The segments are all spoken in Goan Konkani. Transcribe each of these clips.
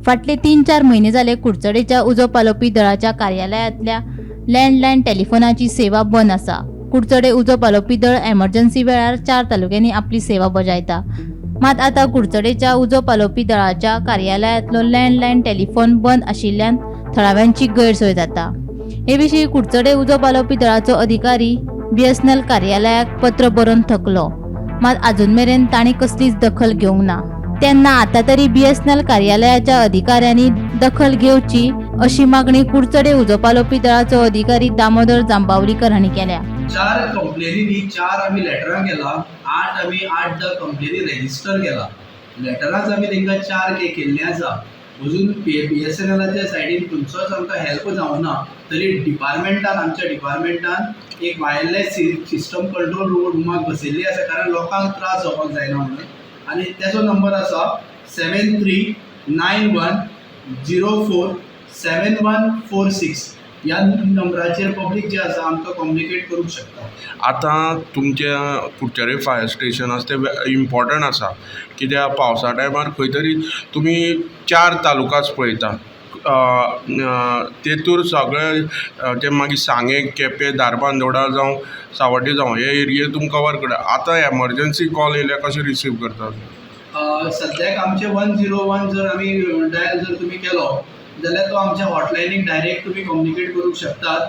फाटले 3-4 म्हयने जाले कुडचडेच्या उजो पालोवपी दळाच्या कार्यालयांतल्या लँडलायन टेलिफोनाची सेवा बंद आसा. कुडचडे उजो पालोवपी दळ एमर्जन्सी वेळार 4 तालुक्यांनी आपली सेवा बजायता. मात आतां कुडचडेच्या उजो पालोवपी दळाच्या कार्यालयांतलो लँडलायन टेलिफोन बंद आशिल्ल्यान थळाव्यांची गैरसोय जाता. हे विशीं कुडचडे उजो पालोवपी दळाचो अधिकारी बीएसएनएल कार्यालयाक पत्र बरोवन थकलो, मात अजून मेरेन तांणी कसलीच दखल घेवंक ना. तेन्ना आतां तरी बीएसएनएल कार्यालयाच्या अधिकाऱ्यांनी दखल घेवची अशी मागणी कुडचडे उजो पालोवपी दळाचो अधिकारी दामोदर जांबावलीकर हांणी केल्या. 4 कंप्लेनींनी 4 आमी लेटरां केला, 8 आमी 8-10 कंप्लेनी रेजिस्टर केला. लेटरांच आमी तांकां 4 केल्ले आसा. अजून बीएसएनएलाच्या सायडीन खंयचोच आमकां हेल्प जावना, तरी डिपार्टमेंटान, आमच्या डिपार्टमेंटान एक वायरलेस सिस्टम कंट्रोल रुमाक बसयल्ली आसा, कारण लोकांक त्रास जावपाक जायना म्हणून. आनी तेजो नंबर आसा 7391047146. ह्या नंबराचेर पब्लीक जे आसा आमकां कम्युनिकेट करूंक शकता. आतां तुमच्या कुडचडे फायर स्टेशन आसा तें इम्पॉर्टंट आसा, कित्याक पावसा टायमार खंय तरी तुमी 4 तालुकाच पळयता, तेतूर सगळे ते मागीर सांगें, केपें, धारबांदोडा जावं सावड्डें जावं हे एरिये तुमी कवर करता. आतां एमर्जन्सी कॉल येयल्यार कशें रिसीव करतात? सद्याक आमचे 101 जर आमी डायल जर तुमी केलो जाल्यार तो आमच्या हॉटलायनीक डायरेक्ट तुमी कम्युनिकेट करूंक शकतात.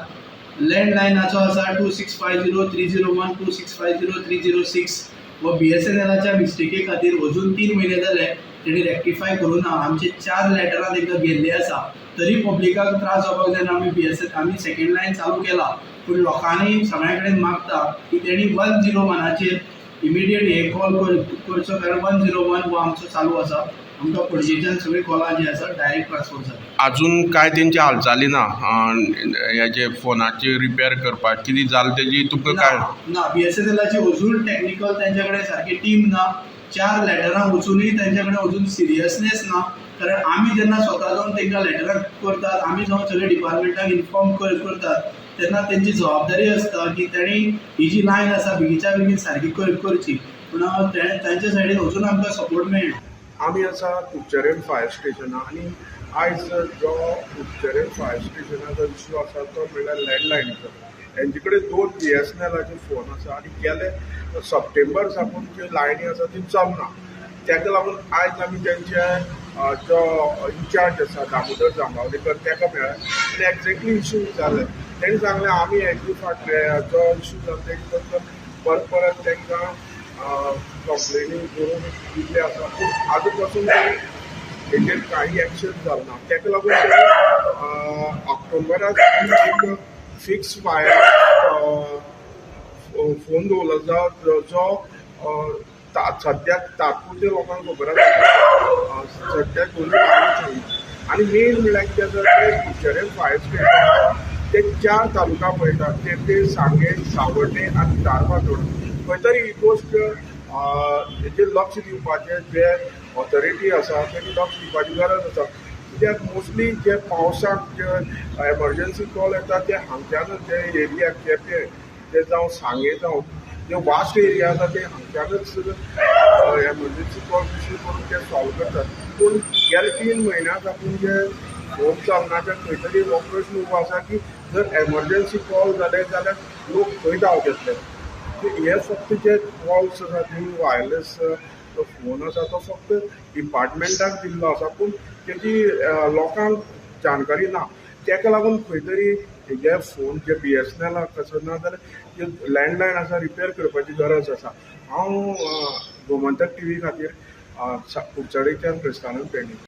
लँडलायनाचो आसा 2650301, 2650306. व बीएसएनएलाच्या मिस्टेकी खातीर अजून 3 म्हयने जाले तेणी रेक्टिफाय करूं ना. आमचे 4 लेटरां तांकां गेल्ली आसा, तरी पब्लिकाक त्रास जावपाक जायना. आमी बीएसएन आमी सेकेंड लायन चालू केला, पूण लोकांनी सगळ्या कडेन मागता की तेणी 101चेर इमिडिएट हे कॉल करचो, कारण 101 हो आमचो चालू आसा. आमकां पणजेच्यान सगळीं कॉलां जी आसा डायरेक्ट ट्रान्सफर जाता. आजून काय तेंची हालचाली ना हेजे फोनाची रिपेर करपाक कितें जालें तेजी तुमकां काय ना? बीएसएनएलाची अजून टॅक्निकल तेंच्या कडेन सारकी टीम ना. 4 लेटरां वचुनूय तेंच्या कडेन अजून सिरियसनेस ना, कारण आमी जेन्ना स्वता जावन तांकां लेटरां करतात, आमी जावन सगळे डिपार्टमेंटाक इन्फॉर्म करतात, तेन्ना तेंची जबाबदारी आसता की तांणी ही जी लायन आसा बेगीच्या बेगीन सारकी करची, पूण तांच्या सायडीन अजून आमकां सपोर्ट मेळना. आमी आसा कुडचडें फायर स्टेशनार आनी आयज जो कुडचडें फायर स्टेशनाचो इश्यू आसा तो म्हणल्यार लँडलायनीचो. हेंचे कडेन 2 बीएसएनएलाचे फोन आसा आनी गेले सप्टेंबर साकून ज्यो लायनी आसा त्यो चलना. ताका लागून आयज आमी तेंचे जो इन्चार्ज आसा दामोदर जांबावलेकर ताका मेळ्ळे आनी एग्जॅक्टली इश्यू विचारले. तेणी सांगलें आमी हेजे फाटले जो इश्यू जाला तेजे बद्दल परत परत तांकां कंप्लेनी करून दिल्ले आसा, पूण आजून पासून हेजेर कांय एक्शन जालें ना. ताका लागून तेणी ऑक्टोबराक एक फिक्स वायर फोन दवरलो जो सद्याक तात्पुरते लोकांक खबर आसा, सद्याक दोनूय लायनी चलना. आनी मेन म्हणल्यार कितें आसा तें कुडचडें फायर स्टेशन ते 4 तालुका पळयतात, केपें, सांगें, सावड्डें आनी धारबांदोडा. खंय तरी ही गोश्ट हेजेर लक्ष दिवपाचें जे ऑथॉरिटी आसा तेणी लक्ष दिवपाची गरज आसा, कित्याक मोस्टली जे पावसाक जे एमर्जन्सी कॉल येता ते हांगच्यानच जे एरिया केपें ते जावं सांगें जावं जे वास्ट एरिया आसा ते हांगच्यानच एमर्जन्सी कॉल रिसीव करून ते सॉल्व करतात. पूण गेले 3 म्हयन्या साकून जे फोन चलना ते खंय तरी हो प्रश्न उबो आसा की जर एमर्जन्सी कॉल जाले जाल्यार लोक खंय धांवत येतले. हे फक्त जे कॉल्स आसा ते वायरलेस फोन आसा तो फक्त डिपार्टमेंटाक दिल्लो आसा, पूण तेजी लोकांक जानकारी ना. ताका लागून खंय तरी हे फोन जे बीएसएनएलाक आसा ना जाल्यार जे लँडलायन आसा रिपेर करपाची गरज आसा. हांव गोमंतक टीव्ही खातीर कुडचडेच्यान क्रिस्तानंद पेडणेकर.